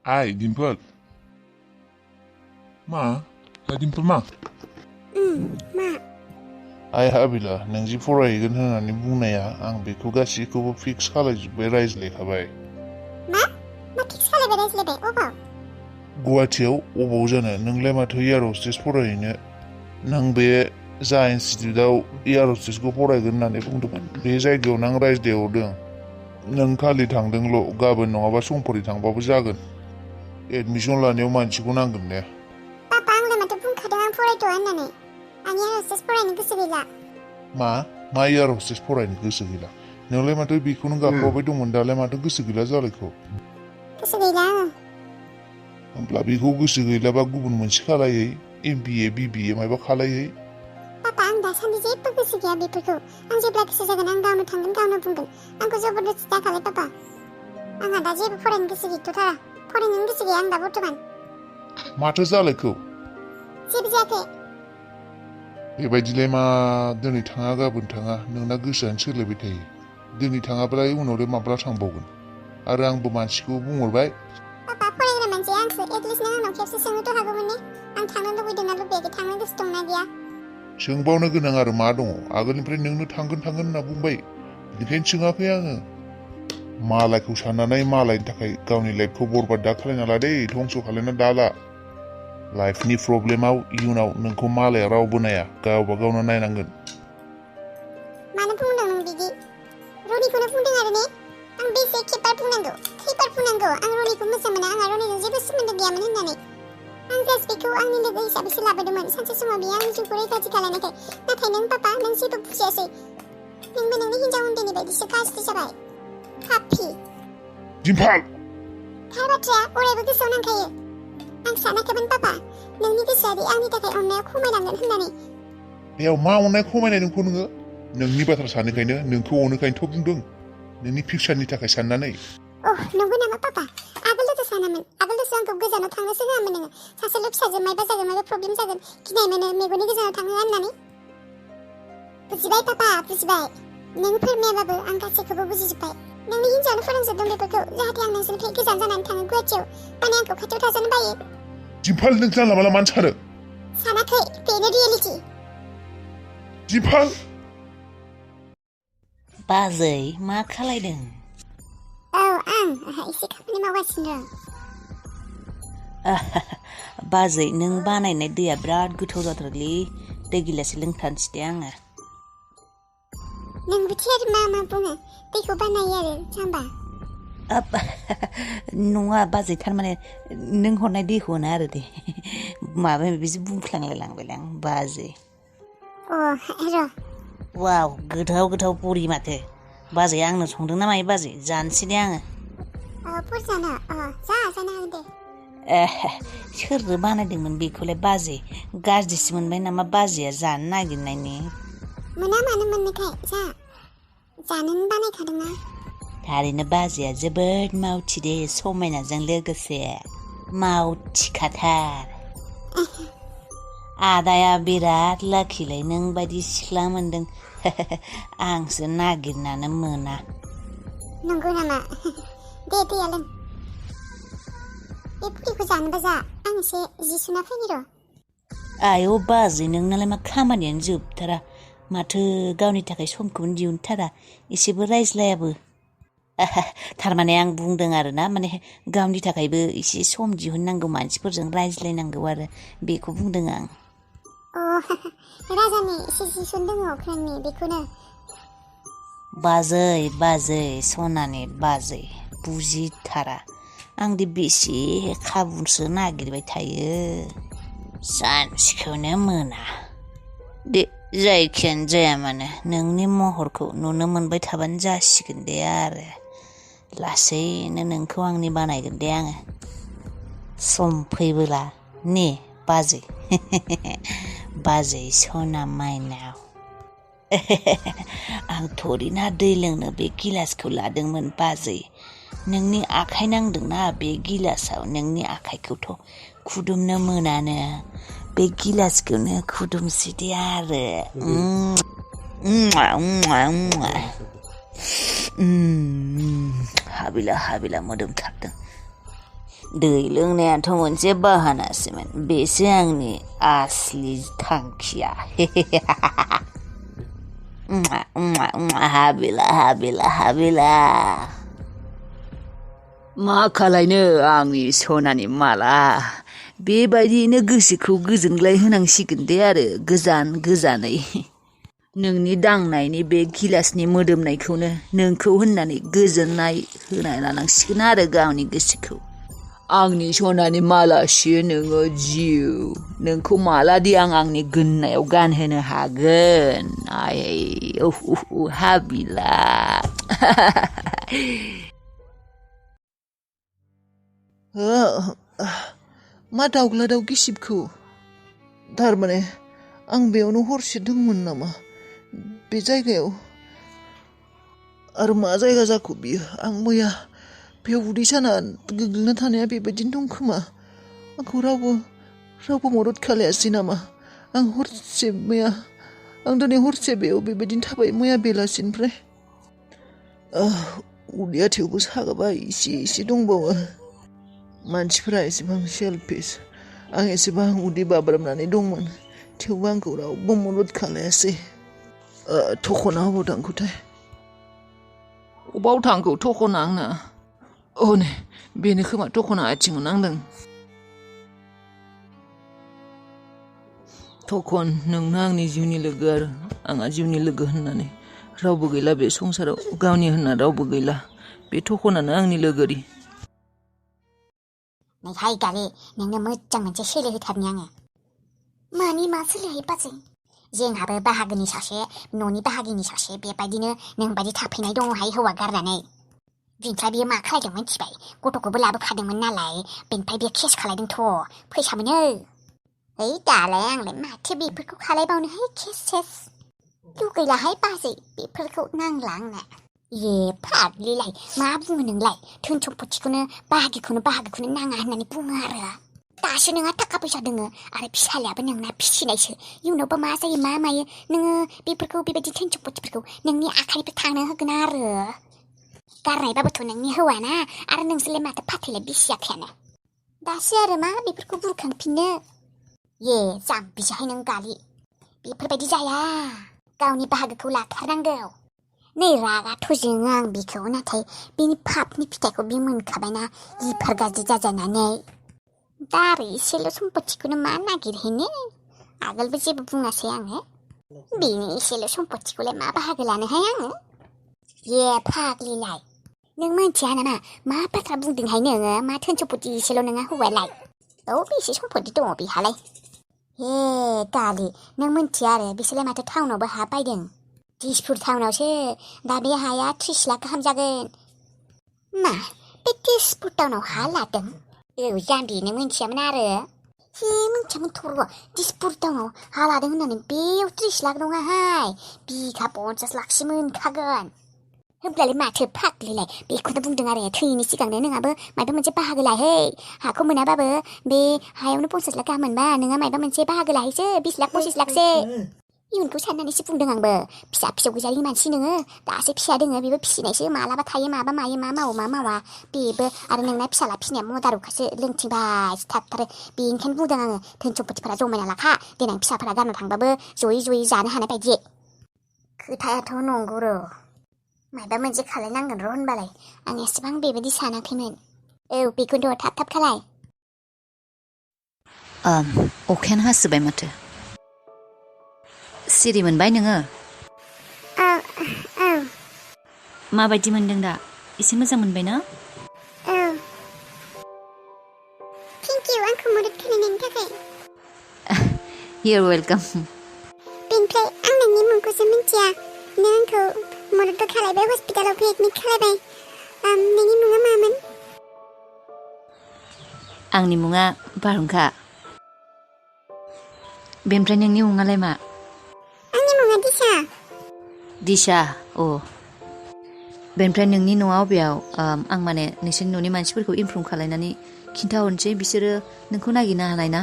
Ai, Dimple. Ma, Dimple ma. Ma. Ai हाबिला नों जि फरायहैगोन होननानै बुंनाया आं बेखौ गासिखौबो फिक्स खालायजोब्बाय रायज्लायखाबाय। मा फिक्स खालायबाय रायज्लायबाय अबाव? गुवाहाटियाव अबाव जानो नोंलाय माथो एयार हस्टेस फरायहैनो नों बे जा इनस्टिटिउटआव एयार हस्टेसखौ फरायगोन होननानै बुंदोंमोन बे जायगायाव नों रायज्लायहरदों नों खालि थांदोंल' गाबोन नङाबा समफोरै थांबाबो जागोन एडमिसन लानायाव मानसिखौ नांगोन ने पापा आंलाय माथो बुंखादों आं फरायथ'आ होननानै आं एयार हस्टेस फरायनो गोसो गैला मा एयार हस्टेस फरायनो गोसो गैला नोंलाय माथो बेखौनो गाख्रावबाय दंमोन दालाय माथो गोसो गैला जालायखौ गोसो गैला आङो होमब्ला बेखौ गोसो गैलाबा गुबुन मोनसे खालायै MBA BBA मायबा खालायै पापा आं दासान्दि जेबो गोसो गैया बेफोरखौ आं जेब्ला गोसो जागोन आं गावनो थांगोन गावनो बुंगोन आंखौ जबरदस्ति दाखालाय पापा आंहा दा जेबो फरायनो गोसो गैथ'थारा फरायनोनो गोसो गैया आं दा बर्थमान माथो जालायखौ जेबो जायाखै बेबायदिलाय मा दिनै थाङा गाबोन थाङा नोंना गोसोआनो सोलायबाय थायो दिनै थाङाब्लालाय उनावलाय माब्ला थांबावगोन आरो आंबो मानसिखौ बुंहरबाय पापा फरायग्रा मानसि आंसो एटलिस्ट नों आंनाव खेबसे सोंनोथ' हागौमोन ने आं थांनो लुबैदोंना लुबैयाखै थांनो गोसो दंना गैया सोंबावनो गोनां आरो मा दङ आगोलनिफ्राय नोंनो थांगोन होनना बुंबाय बेनिखायनो सोङाखै आङो मालायखौ साननानै मालायनि थाखाय गावनि लाइफखौ बरबाद दा खालायना ला दे धंस' खालायना दाला लाइफनि प्रब्लेमाव इयुनाव नोंखौ मालाया रावबो नाया गावबा गावनो नायनांगोन मानो बुंदों नों बिदि रनिखौनो बुंदों आरो ने आं बेसे खेबबार बुंनांगौ खैबार बुंनांगौ आं रनिखौ मोजां मोना आंहा रनिजों जेबो सोमोन्दो गैयामोन होननानै आं जास्ट बेखौ आंनि लोगो हिसाबैसो लाबोदोंमोन सानसे समाव बियो आंनि जिउखौ रैखाथि खालामनायखाय नाथाय नों पापा नों जेबो बुजियासै नोंबो नोंनि हिन्जाव उन्दैनि बायदिसो गाज्रि जाबाय पापि दिम्पल थार बाथ्राया अरायबो गोसोआव नांखायो आं सानाखैमोन पापा नोंनि गोसोआरि आंनि थाखाय अननाया खमायलांगोन होननानै बेयाव मा अननाय खमायनाय नोंखौ नोङो नोंनि बाथ्रा सानोखायनो नोंखौ अनोखायनोथ' बुंदों नोंनि फिउचारनि थाखाय साननानै नंगौ नामा पापा आगोलथ' सानामोन आगोलथ' आंखौ गोजानाव थांनोसो होआमोन नोङो सासेल' फिसाजो मायबा जागोन मायबा प्रब्लेम जागोन गिनाय मोनो मेगननि गोजानाव थांहोआ होननानै बुजिबाय पापा बुजिबाय नों फोरमायाबाबो आं गासैखौबो बुजिजोब्बाय नोंनि हिन्जावनो फोरोंजोबदों बेफोरखौ जाहाथे आं नोंसोरनिफ्राय गोजान जानानै थाङो गुवाहाटियाव माने आंखौ खाथियाव थाजानो बायो दिम्पल नों जानला माला मानो सानो सानाखै बेनो रियेलिटि दिम्पल बाजै मा खालायदों आं एसे खामानि मावगासिनो बाजै नों बानायनाय दैया बिराद गोथाव जाथारलै दै गिलाससे लोंथारनोसै दे आङो नोंबोथि आरो मा बुङो दैखौ बानायो आरो जाम्बा नङा बाजै थारमाने नों हरनाय दैखौनो आरो दे माबा बिदि बुंफ्लांलायलांबायलां बाजै र' वाव गोथाव बरि माथो बाजै आंनो संदों ना मायो बाजै जानोसै दे आङो बुरजानो जानो हागोन दे सोरनो बानायदोंमोन बेखौलाय बाजै गाज्रिसो मोनबाय नामा बाजैया जानो नागिरनायनि मोना मानो मोननोखाय जानोनो बानायखादोंना थारैनो बाजैया जोबोद मावथि दे समायनाजों लोगोसे मावथिखाथार आदाया बिराद लाखिलाय नों बायदि सिख्ला मोनदों आंसो नागिरनानै मोना नंगौ नामा दे दैया लों बे पुरिखौ जानोबा जा आं एसे जि सुना फैनि र' आयौ बाजै नोंनालाय मा खामानियानो जोबथारा माथो गावनि थाखाय समखौनो दिहुनथारा एसेबो रायज्लायाबो थारमाने आं बुंदों आरो ना माने गावनि थाखायबो एसे सम दिहुननांगौ मानसिफोरजों रायज्लायनांगौ आरो बेखौ बुंदों आं राजानि एसे जि सुनदों अख्रांनि बेखौनो बाजै सनानि बाजै बुजिथारा आंदि बेसे खाबुसो नागिरबाय थायो सानसेखौनो मोना दे जायखियानो जाया मानो नोंनि महरखौ नुनो मोनबाय थाबानो जासिगोन दे आरो लासैनो नोंखौ आंनि बानायगोन दे आङो सम फैबोला ने बाजै बाजै सना माइनाव आं थरिना दै लोंनो बे गिलासखौ लादोंमोन बाजै नोंनि आखाइ नांदोंना बे गिलासाव नोंनि आखाइखौथ' खुदुमनो मोनानो बे गिलासखौनो खुदुमसै दे आरो हाबिला मोदोमथारदों दै लोंनायाथ' मोनसे बाहानासोमोन बेसो आंनि आसलि थांखिया हाबिला मा खालायनो आंनि सनानि माला बेबायदियैनो गोसोखौ गोजोनग्लाय होनांसिगोन दे आरो गोजानै नोंनि दांनायनि बे गिलासनि मोदोमनायखौनो नोंखौ होननानै गोजोननाय होनाय लानांसिगोन आरो गावनि गोसोखौ आंनि सनानि मालासि नोङो जिउ नोंखौ मालादि आंनि गोदोनायाव गानहोनो हागोन हाबिला मा दाउग्लादाव गिसिबखौ थारमाने आं बेयावनो हरसे दंमोन नामा बे जायगायाव आरो मा जायगा जाखो बियो आं मैया बेयाव उदै साना गोग्लैना थानाया बेबायदिनो दं खोमा आंखौ रावबो मदद खालायासै नामा आं दिनै हरसे बेयाव बेबायदिनो थाबाय मैया बेलासिनिफ्राय उदैया थेवबो सागाबाय एसे दंबावो मानसिफोरा एसेबां सेलफिस आं एसेबां उदै बाब्राबनानै दंमोन थेवबो आंखौ रावबो मदद खालायासै थखना अबाव थांखोथाय अबाव थांखो थखना आंना नै बेनो खोमा थखना आथिङाव नांदों थखन नोंनो आंनि जिउनि लोगो आरो आंहा जिउनि लोगो होननानै रावबो गैला बे संसाराव गावनि होनना रावबो गैला बे थखनानो आंनि लोगोरि नैहाय गाले नोंनो मोजां मोनसे सोलो होथारनि आङो मानि मा सोलोहाय बाजै जोंहाबो बाहागोनि सासे न'नि बाहागिनि सासे बेबायदिनो नोंबायदि थाफैनाय दङहाय हौवा गारनानै बिनिफ्राय बियो मा खालायदों मिथिबाय गथ'खौबो लाबोखादोंमोन नालाय बेनिफ्राय बियो केस खालायदोंथ' फैसा मोनो दालाय आंलाय माथो बेफोरखौ खालायबावनोहाय केस लुगैलाहाय बाजै बेफोरखौ नांला आंनो फाग्लिलाय मा बुङो नोंलाय धोन सम्पतिखौनो बाहागोखौनो नाङा होननानै बुङो आरो दासो नोंहा थाखा फैसा दोङो आरो फिसालायाबो नोंना फिसिनायसो इयुनावबो मा जायो मा मायो नोङो बेफोरखौ बेबायदि धोन सम्पतिफोरखौ नोंनि आखाइनिफ्राय थांनो होगोन आरो गारनायबाबोथ' नोंनि हौवाना आरो नोंसोरलाय माथो फाथैलाय बिसियाखायानो दासो आरो मा बेफोरखौ बुरखांफिननो जाम्बिसोहाय नों गालि बेफोरबायदि जाया गावनि बाहागोखौ लाथारनांगौ नै रागाथ' जोङो आं बिखौ नाथाय बिनि पापनि फिथाइखौ बि मोनखाबायना लिभार गाज्रि जाजानानै दा आरो एसेल' सम्पतिखौनो मा नागिरहैनो आगोलबो जेबो बुङासै आङो बेनि एसेल' सम्पतिखौलाय मा बाहागो लानोहाय आङो फाग्लिलाय नों मिथिया नामा मा बाथ्रा बुंदोंहाय नोङो मा धोन सम्पति एसेल' नोङा हौवालाय बेसे सम्पति दङ बिहालाय गालि नों मिथिया आरो बिसोरलाय माथो टाउनावबो हा बायदों दिसपुर टाउनावसो दा बे हाया 30 लाख गाहाम जागोन मा बे दिसपुर टाउनाव हा लादों जाम्बि नों मिथियामोन आरो मिथियामोन थ'र' दिसपुर टाउनाव हा लादों होननानै बेयाव 30 लाख नङाहाय बिघा 50 लाखसो मोनखागोन होमब्लालाय माथो फाग्लिलाय बेखौनो बुंदों आरो थैनि सिगांनो नोंहाबो माबा मोनसे बाहागो लाहै हाखौ मोनाबाबो बे हायावनो 50 लाख गाहाम मोनबा नोंहा माबा मोनसे बाहागो लाहैसो 20 लाख 25 लाखसो इयुनखौ साननानैसो बुंदों आंबो फिसा गैजायि मानसि नोङो दासो फिसा दोङो बेबो फिसिनायसो मालाबा थायो माबा मायो मा मावो मा मावा बेबो आरो नोंना फिसाला फिसिनाया मदारुखासो लोंथिंबाय थाथारो बेनिखायनो बुंदों आङो धोन सम्पतिफोरा जमायना लाखा देनां फिसाफोरा गारना थांबाबो जयै जानो हानाय बायदि खोथायाथ' नंगौ र' माबा मोनसे खालायनांगोन र' होनबालाय आं एसेबां बेबायदि सानाखैमोन बेखौथ' थाब खालाय अखायानो हासोबाय माथो सिरि मोनबाय नोङो माबायदि मोनदों दा एसे मोजां मोनबाय ना थेंक इउ आंखौ मदद खालामनायनि थाखाय You're welcome बेनिफ्राय आं नोंनि मुंखौसो मिन्थिया नों आंखौ मददबो खालायबाय हस्पिटालावबो एडमिट खालायबाय नोंनि मुङा मामोन आंनि मुङा बारहुंखा बेनिफ्राय नोंनि मुङालाय मा आंनि मुङा दिशा बेनिफ्राय नोंनि न'आव बेयाव आं माने नोंसोरनि न'नि मानसिफोरखौ इनफर्म खालायनानै खिन्थाहरनोसै बिसोरो नोंखौ नागिरनो हानाय ना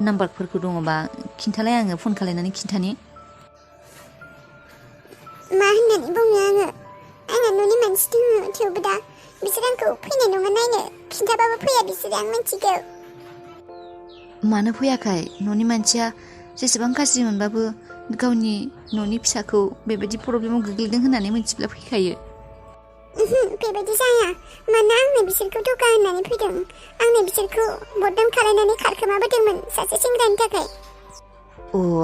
नाम्बारफोरखौ दङबा खिन्थालाय आङो फन खालायनानै खिन्थानि मा होननानै बुङो आङो आंहा न'नि मानसि दङ थेवबो दा बिसोर आंखौ फैनाय नङा नायनो खिन्थाबाबो फैया बिसोरो आं मिथिगौ मानो फैयाखै न'नि मानसिया जेसेबां गाज्रि मोनबाबो गावनि न'नि फिसाखौ बेबायदि प्रब्लेमाव गोग्लैदों होननानै मिथिब्ला फैखायो बेबायदि जाया मानोना आंनो बिसोरखौ धोखा होननानै फैदों आंनो बिसोरखौ बदनाम खालायनानै खारखोमाबोदोंमोन सासे सेंग्रानि थाखाय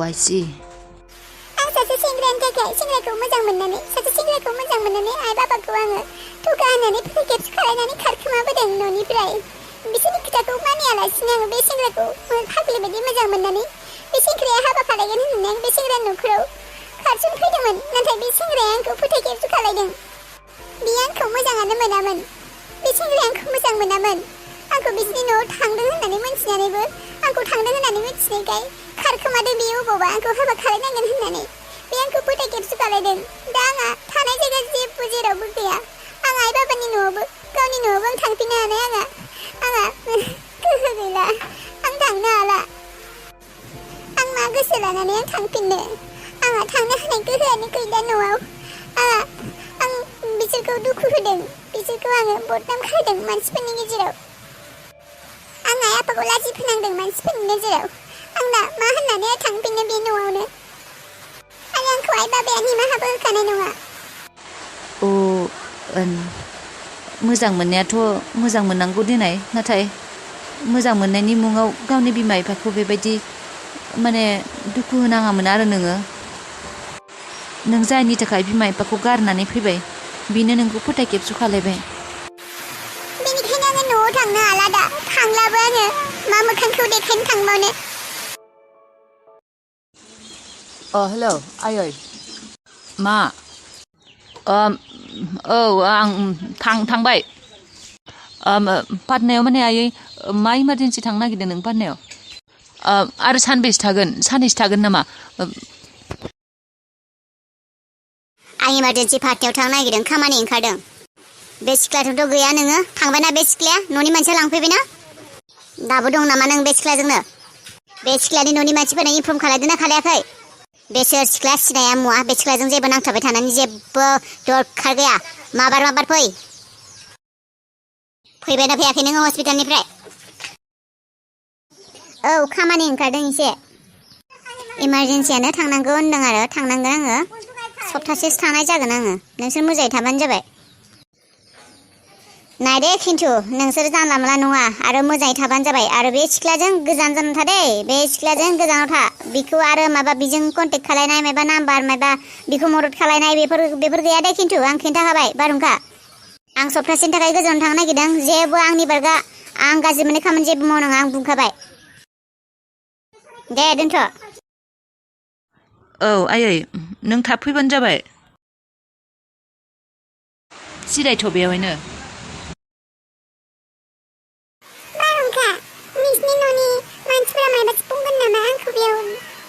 I see आं सासे सेंग्रानि थाखाय सेंग्राखौ मोजां मोननानै सासे सेंग्राखौ मोजां मोननानै आइ बाबाखौ आङो धोखा होनानै फोथायखेबस खालायनानै खारखोमाबोदों न'निफ्राय बिसोरनि खोथाखौ मानियालासिनो आङो बे सेंग्राखौ फाग्लि बायदि मोजां मोननानै बे सेंग्राया हाबा खालायगोन होननानै आं बे सेंग्रानि न'खराव खारसनफैदोंमोन नाथाय बे सेंग्राया आंखौ फोथायखेबस खालायदों बियो आंखौ मोजाङानो मोनामोन बे सेंग्राया आंखौ मोजां मोनामोन आंखौ बिसोरनि न'आव थांदों होननानै मिथिनानैबो आंखौ थांदों होननानै मिथिनायखाय खारखोमादों बियो अबावबा आंखौ हाबा खालायनांगोन होननानै बे आंखौ फोथायखेबस खालायदों दा आंहा थानाय जायगा जेबो जेरावबो गैया आं आइ बाबानि न'आवबो गावनि न'आवबो आं थांफिननो हानाय आंहा गोहो गैला आं थांनो हाला आं मा गोसो लानानै आं थांफिननो आंहा थांनो हानाय गोहोआनो गैला न'आव आं बिसोरखौ दुखु होदों बिसोरखौ आङो बदनाम खालामदों मानसिफोरनि गेजेराव आं आइ आफाखौ लाजि फोनांदों मानसिफोरनि गेजेराव आं दा मा होननानै थांफिननो बे न'आवनो आरो आंखौ आइ बाबाया निमाहाबो होखानाय नङा मोजां मोननायाथ' मोजां मोननांगौ देनाय नाथाय मोजां मोननायनि मुङाव गावनि बिमा बिफाखौ बेबायदि माने दुखु होनाङामोन आरो नों जायनि थाखाय बिमा बिफाखौ गारनानै फैबाय बेनो नोंखौ फोथायखेबस खालायबाय बेनिखायनो आङो न'आव थांनो हाला दा थांलाबो आङो मा मोखांखौ देखायनो थांबावनो हेलौ आयै मा आं थांबाय पाटनायाव माने आयै मा इमारजेन्सि थांनो नागिरदों नों पाटनायाव आरो साननैसो थागोन नामा आं इमारजेन्सि पार्टियाव थांनो नागिरदों खामानि ओंखारदों बे सिख्लाजोंथ' गैया नोङो थांबायना बे सिख्लाया न'नि मानसिया लांफैबायना दाबो दं नामा नों बे सिख्लाजोंनो बे सिख्लानि न'नि मानसिफोरनो इनफर्म खालायदोंना खालायाखै बेसोर सिख्ला सिनाया मुवा बे सिख्लाजों जेबो नांथाबबाय थानानै जेबो दरखार गैया माबार फैबायना फैयाखै नोङो हस्पिटालनिफ्राय औ खामानि ओंखारदों एसे इमारजेन्सियानो थांनांगौ होनदों आरो थांनांगोन आङो सप्तासेसो थानाय जागोन आङो नोंसोर मोजाङै थाबानो जाबाय नायदे खिन्थु नोंसोर जानला मोनला नङा आरो मोजाङै थाबानो जाबाय आरो बे सिख्लाजों गोजान था दे बे सिख्लाजों गोजानाव था बिखौ आरो माबा बिजों कन्टेक्ट खालायनाय माबा नाम्बार माबा बिखौ मदद खालायनाय बेफोर गैया दे खिन्थु आं खिन्थाखाबाय बारहुंखा आं सप्तासेनि थाखाय गोजानाव थांनो नागिरदों जेबो आंनि बारगा आं गाज्रि मोननाय खामानि जेबो मावनाङा आं बुंखाबाय दे दोनथ' औ आयै नों थाब फैबानो जाबाय जिरायथ' बेवहायनो बारहुंखा नोंसिनि न'नि मानसिफोरा मायबासो बुंगोन नामा आंखौ बेयाव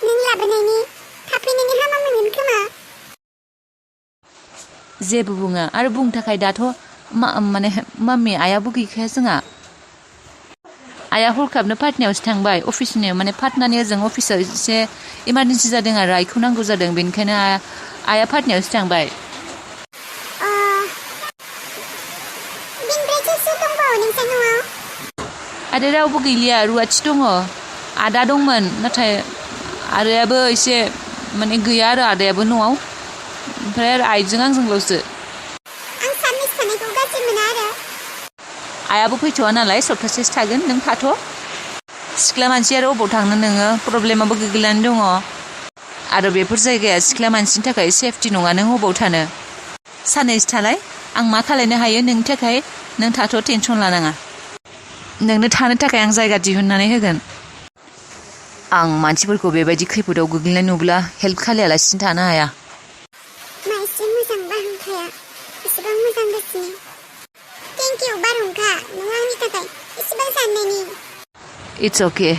नों लाबोनायनि थाफैनायनि हामा मोनगोन खोमा जेबो बुङा आरो बुंनो थाखाय दाथ' माने माम्मी आइयाबो गैखाया जोंहा आइया हरखाबनो पाटनायावसो थांबाय अफिसनि माने पाटनानि ओजों अफिसाव एसे इमारजेन्सि जादों आरो आइखौ नांगौ जादों बेनिखायनो आइया पाटनायावसो थांबाय आरो रावबो गैलिया रुवाथि दङ आदा दंमोन नाथाय आदायाबो एसे माने गैया आरो आदायाबो न'आव ओमफ्राय आरो आइजों आंजोंल'सो आं साननैसो थानायखौ गाज्रि मोना आरो आइयाबो फैथ'वा नालाय सप्तासेसो थागोन नों थाथ' सिख्ला मानसि आरो अबाव थांनो नोङो प्रब्लेमाबो गोग्लैनानै दङ आरो बेफोर जायगाया सिख्ला मानसिनि थाखाय सेफटि नङा नों अबाव थानो साननैसो थालाय आं मा खालायनो हायो नोंनि थाखाय नों थाथ' टेनसन लानाङा नोंनो थानो थाखाय आं जायगा दिहुननानै होगोन आं मानसिफोरखौ बेबायदि खैफोदाव गोग्लैनाय नुब्ला हेल्प खालायालासिनो थानो हाया माइसि मोजां बारहुंखाया एसेबां मोजां गोसोनि थेंक इउ बारहुंखा नों आंनि थाखाय एसेबां साननायनि इट्स अके